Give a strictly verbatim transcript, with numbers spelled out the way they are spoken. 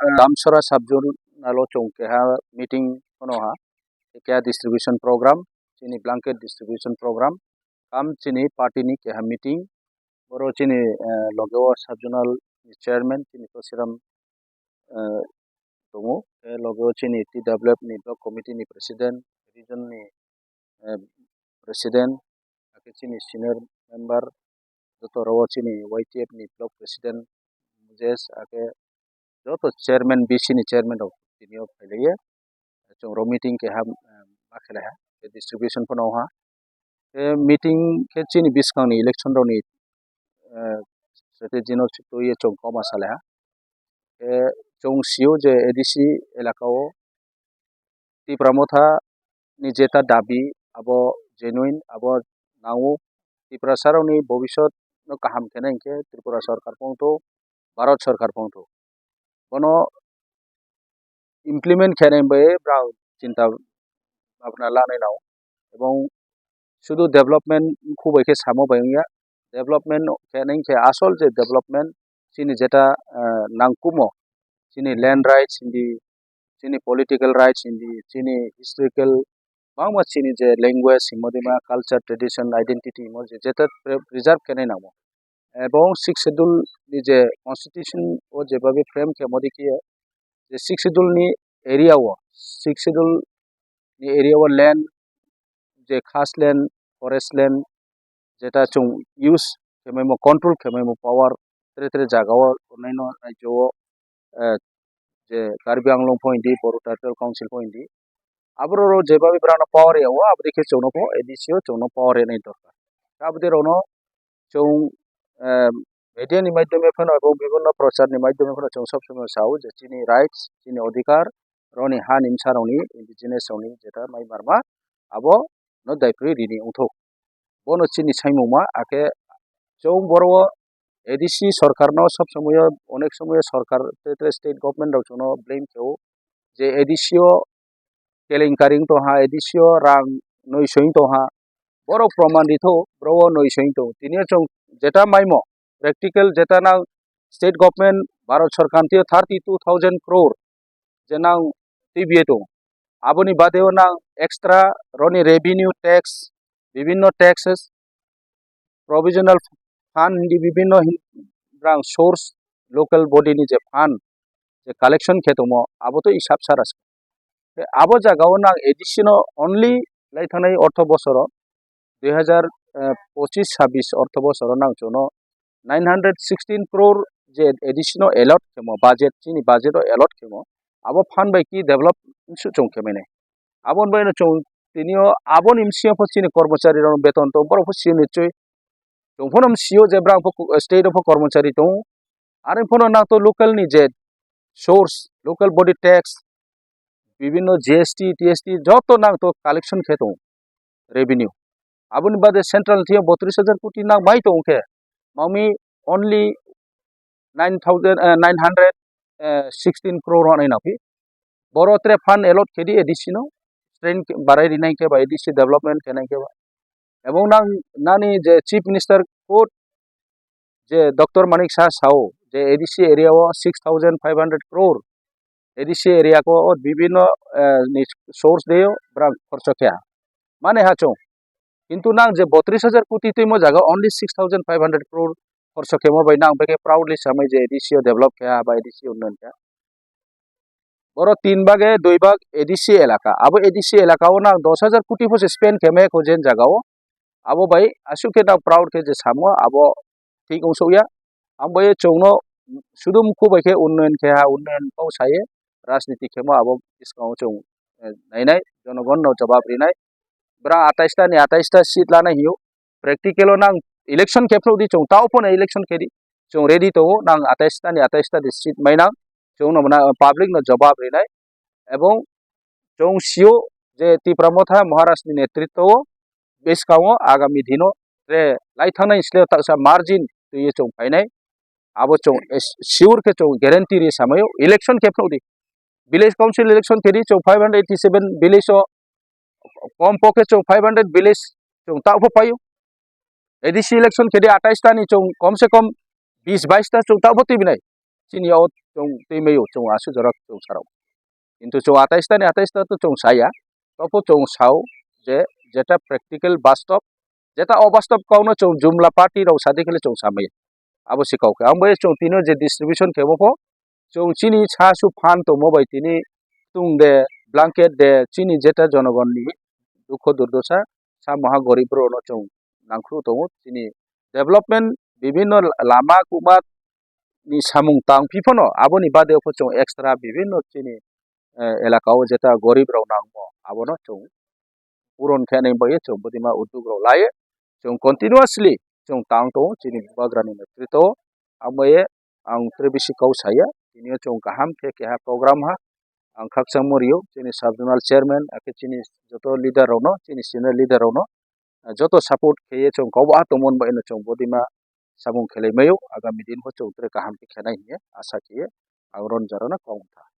Damsora sub zonal o chwng keha meeting phano ha, keha distribution program, chini blanket distribution program, kam chini party ni keha meeting, boro chini, eh, loge o sub zonal chairman chini Tosiram, eh, tongo, eh, loge o chini T W F ni block committee ni president, region ni, eh, president, ake chini senior member, joto oro o chini Y T F ni block president, Mujesh, ake joto chairman, B C ni chairman rok tini o phailaiye. Chwng oro meeting keha, eh, ma khelai ha, distribution phano ha. Tei meeting khe chini bwskangni election rokni, eh, strategy no twiwi chwng kok ma salai ha. Tei chwng sio je A D C elaka o Tipra Motha ni jeta dabi abo genuine, abo nango. Tiprasa rokni bobisot no kaham khe nai hinkhe Tripura sorkar phano to, Bharat sorkar phano to. Bono implement khainai bai brao chinta bhabna lanai nao, ebong sudu development khubai khe samo bai wngya, development khainai khe asol je development chini jeta, eh, nangkumo, chini land rights hindi, chini political rights hindi, chini historical bangma chini je language himo dima, culture, tradition, identity himo je jeta pre-, preserve khainai nango. Ebong Sixth Schedule ni je constitution o jebabe frame khe modi khe je Sixth Schedule ni area o, Sixth Schedule ni area o land je khas land, forest land jeta chwng use khe maimo, control khe maimo power tre tre jaga o naino rajyo o, eh, je Karbi Anglong pho hindi, Boru Territorial Council pho hindi, aborok jebabe brano power ya o, aboni khe chwngno pho A D C o chwngno power ya nai dorkar. Aboni rokno chwng, eh, media ni maidhyome phano abo bibhinno prochar ni maidhyome phano chwng sob somoi sao je chini rights, chini odhikar, roni ha ni bwsa rokni, indigenous rokni jeta mai marma abo no daiphri rini wngthok. Bono chini saimungma, akhe chwng boro o A D C sorkar no sob somoi o, onek somoi o sorkar tre tre state government rok chwngno blame khe o je A D C o kelenkari wng tongha, A D C o rang noi soi wng tongha, borok proman ritho, boro o noi soi wng tongo. Tini o chwng jeta maimo, practical jeta nang state government, Bharat sorkar twi o thirty two thousand crore je nang twi biye tongo. Aboni bade o nang extra roni revenue tax, bibhinno taxes, provisional fund hindi bibhinno hin-, rang source, local body ni je fund je collection khe tongmo, abo to isap sara se. Tei abo jaga o nang A D C no only lai thangnai ortho bosoro dui hazar pochis sabis ortho bosoro nang chwngno nine hundred sixteen crore je A D C no allot khemo budget, chini budget o allot khemo, abo fund bai ki develop su chwng khe mene. Aboni bai no chwng tini o aboni bisi o pho chini kormochari rok beton tong, borok pho sini chui. Chwng phano sio je brang pho state o pho kormochari tongo. Are phano nang to local ni je source, local body tax, bibhinno G S T, T S T joto nang to collection khe tongo revenue. Aboni bade central thio botris hajar koti nang mai tongo khe, mami only nine thousand, eh, nine hundred, eh, sixteen crore hwnwi nangphi. Boro tre fund allot khe di A D C no, strength barai rinai khe ba A D C development khenai khe ba. Ebong nang nani je Chief Minister quote je Doctor Manik Saha sao je A D C area o six thousand five hundred crore A D C area ko o bibhinno, eh, ni source de o brang khorcho khe ha. Mane ha chwng. Kintu nang je botris hajar koti twi mo jaga only six thousand five hundred crore khorcho khe mo bai nang beke proudly samai je A D C o develop khe ha ba A D C unnayan khe ha. Boro tin bage dui bag A D C elaka. Abo A D C elaka o nang dos hajar koti pho se spend khe me kho jen jaga o. Abo bai asuk khe nang proud khe je samo abo thik wngsuk ya. Ang bai chwngno sudu mukhu bai khe unnayan khe ha, unnayan pau saye rajniti khemo abo bwskango chwng, eh, nainai, jonogon no jawab rinai. Bwrang atais ta ni atais ta seat lana hiyo. Practical o nang election khe phru di chwng tao phone election khe di. Chwng ready tongo nang atais ta ni atais ta di seat mainang. Chwng no mwnang public no jawab rinai. Ebong chwng sio je Tipra Motha Maharaj ni netritwo o bwskango agami dino tre lai thangnai sle taksa margin twiwi chwng phainai. Abo chwng sure khe chwng guarantee ri samaio election khe phru di. Village council election khe di chwng five hundred eighty seven village o kom pokhe chwng five hundred village chwng ta pho paio. A D C election khe di atais ta ni chwng kom se kom bis bais ta chwng ta pho twi binai. chini o chwng twi maio chwng aswk jora chwng sarok. Kintu chwng atais ta ni atais ta to chwng saya. Tobo chwng sao je jeta practical bastob, jeta obastob kokno chwng jumla party rok sadi khe le chwng samaya. Abo se kok khe. Ang bai chwng tini je distribution khe bo pho chwng chini sa su phan tongmo bai tini tung de, blanket de, chini jeta jonogon ni dukho durdosa, sa maha gorib rok no chwng nangkhru tongo. Chini development bibhinno lama kuma ni samung tang phi phano aboni bade pho chwng extra bibhinno chini, eh, elaka o jeta gorib rok nangmo abono chwng puron khe nai bagwi chwng bodima uddog rok lai. Chwng continuously chwng tang tongo chini bubagrani netrito. Amo ye ang tre bisi kok saya, tini o chwng kaham khe keha program ha ang khakchangma rio chini sub zonal chairman akhe chini joto leader rok no, chini senior leader rok no, eh, joto support khe ye chwng kok ba tongmon bai no chwng bodima samung khelai maio, agami din bo chwng tre kaham khe khenai hiye asa khe ye ang ron jaro no kok wngkha.